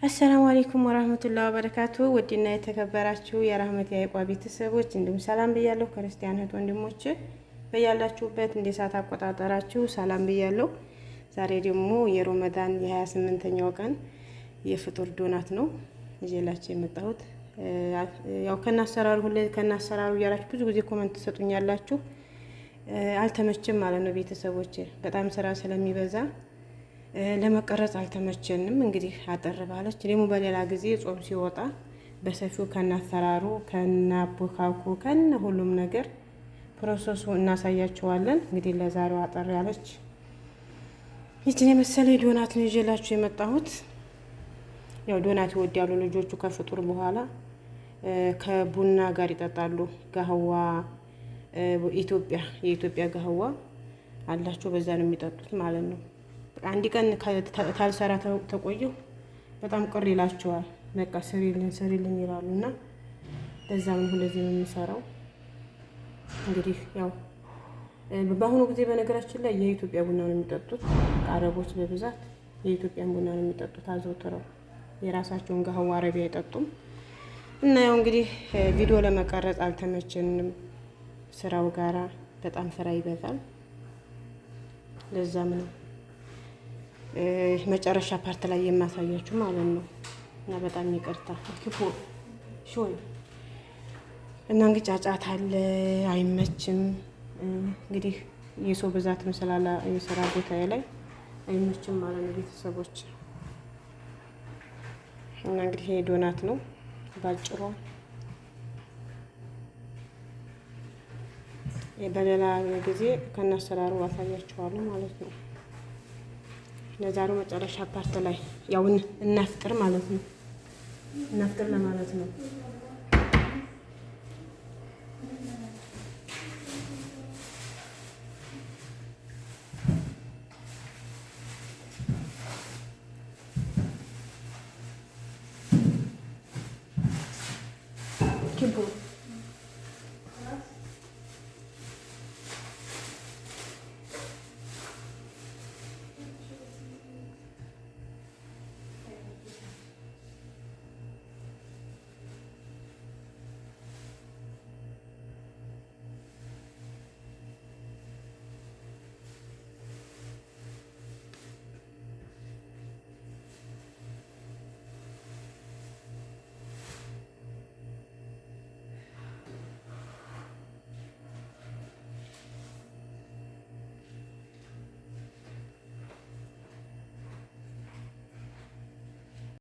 السلام عليكم ورحمة الله وبركاته። ውድና የተከበራችሁ የራህመት ያይቋ ቤተሰቦች እንዲሁም ሰላም ብያለሁ። ክርስቲያን እህት ወንድሞች በያላችሁበት እንደ ሰዓት አቆጣጠራችሁ ሰላም ብያለሁ። ዛሬ ደግሞ የሮመዳን የ28ኛው ቀን የፍጡር ዶናት ነው ይዤላችሁ የመጣሁት። ያው ከናሰራሩ ሁሌ ከናሰራሩ እያላችሁ ብዙ ጊዜ comment ትሰጡኛላችሁ። አልተመችም ማለት ነው ቤተሰቦች፣ በጣም ስራ ስለሚበዛ ለመቀረጽ አልተመቸንም። እንግዲህ አጠር ባለች ደግሞ በሌላ ጊዜ ጾም ሲወጣ በሰፊው ከናሰራሩ ከናቦካኩ ከነ ሁሉም ነገር process ኡ እናሳያችኋለን። እንግዲህ ለዛሬው አጠር ያለች ይችን የመሰለ ዶናት ነው ይዤላችሁ የመጣሁት። ያው ዶናት ይወዳሉ ልጆቹ ከፍጡር በኋላ ከቡና ጋር ይጠጣሉ። قهوة ኢትዮጵያ የኢትዮጵያ قهوة አላቸው፣ በዛ ነው የሚጠጡት ማለት ነው። አንድ ቀን ታልሰራ ተቆየሁ በጣም ቅር ይላቸዋል። በቃ ስሪልን ስሪልን ይላሉ እና ለዛም ነው ሁለዚህ ነው የምሰራው። እንግዲህ ያው በአሁኑ ጊዜ በነገራችን ላይ የኢትዮጵያ ቡና ነው የሚጠጡት አረቦች በብዛት የኢትዮጵያን ቡና ነው የሚጠጡት አዘውትረው፣ የራሳቸውን قهوة عربي አይጠጡም። እና ያው እንግዲህ ቪዲዮ ለመቀረጽ አልተመቸንም፣ ስራው ጋራ በጣም ስራ ይበዛል። ለዛም ነው መጨረሻ part ላይ የማሳያችሁ ማለት ነው። እና በጣም ይቅርታ ክፉ ሾይ እና እንግዲህ ጫጫታ አለ፣ አይመችም። እንግዲህ የሰው ብዛትም ስላለ የስራ ቦታ ላይ አይመችም ማለት ነው ቤተሰቦች። እና እንግዲህ ይሄ ዶናት ነው ባጭሩ። በሌላ ጊዜ ከነአሰራሩ አሳያችኋለሁ ማለት ነው። ለዛሬው መጨረሻ part ላይ ያው እናፍጥር ማለት ነው። እናፍጥር ለማለት ነው። ኪቡ